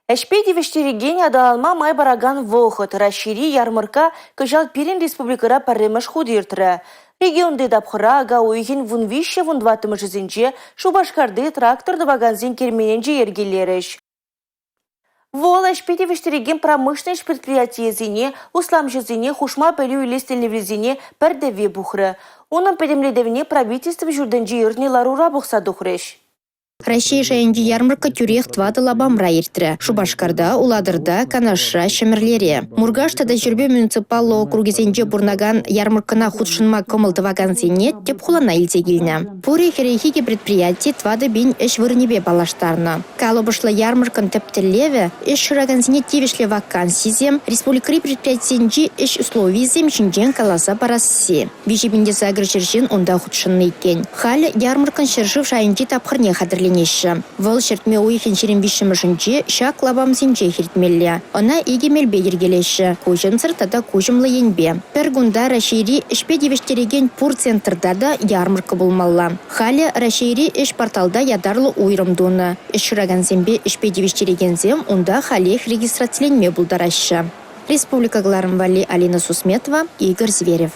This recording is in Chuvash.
Ӗҫпе тивӗҫтерекен аталанма май паракан вӑхӑт Раҫҫейри ярмӑркка кӑҫал пирӗн республикӑра пӗрремӗш хут иртрӗ. Регионти тапхӑра ака уйӑхӗн 13-14-мӗшӗсенче Шупашкарти трактор тӑвакансен керменӗнче йӗркелерӗҫ. Вӑл ӗҫпе тивӗҫтерекен промышленноҫ предприятийӗсене, усламҫӑсене хушма пӗлӳ илес тӗллевлисене пӗр тӗвве пухрӗ. Унӑн пӗтӗмлетӗвне правительство ҫуртӗнче иртнӗ ларура пӑхса тухрӗҫ. Раҫҫей шайӗнчи ярмӑркка тӳрех тӑватӑ лапамра иртрӗ: Шупашкарта, Улатӑрта, Канашра, Ҫӗмӗрлере. Муркаш тата Ҫӗрпӳ муниципаллӑ округӗсенче пурӑнакан ярмӑрккӑна хутшӑнма кӑмӑл тӑвакансене тӗп хулана илсе килнӗ. Пурӗ 42 предприяти 4 пин ӗҫ вырӑнӗпе паллаштарнӑ. Калӑпӑшлӑ ярмӑрккӑн тӗп тӗллевӗ – ӗҫ шыракансене тивӗҫлӗ вакансисем, республикӑри предприятисенчи ӗҫ условийӗсем ҫинчен каласа парасси. 3800 ҫын унта хутшӑннӑ иккен. Халӗ ярмӑрккӑн ҫӗршыв шайӗнчи тапхӑрне хатӗрленеҫҫӗ. Вӑл ҫӗртме уйӑхӗн 23-мӗшӗнче ҫак лапамсенчех иртмелле. Ӑна икӗ мелпе йӗркелеҫҫӗ – куҫӑмсӑр тата куҫӑмлӑ енпе. Пӗр кунта Раҫҫейри ӗҫпе тивӗҫтерекен пур центрта та ярмӑркка пулмалла. Халӗ Раҫҫейри ӗҫ порталта ятарлӑ уйрӑм тунӑ. Ӗҫ шыракансемпе ӗҫпе тивӗҫтерекенсем унта халех регистрациленме пултараҫҫӗ. Республика кӑларӑм валли Алина Сусметова, Игорь Зверев.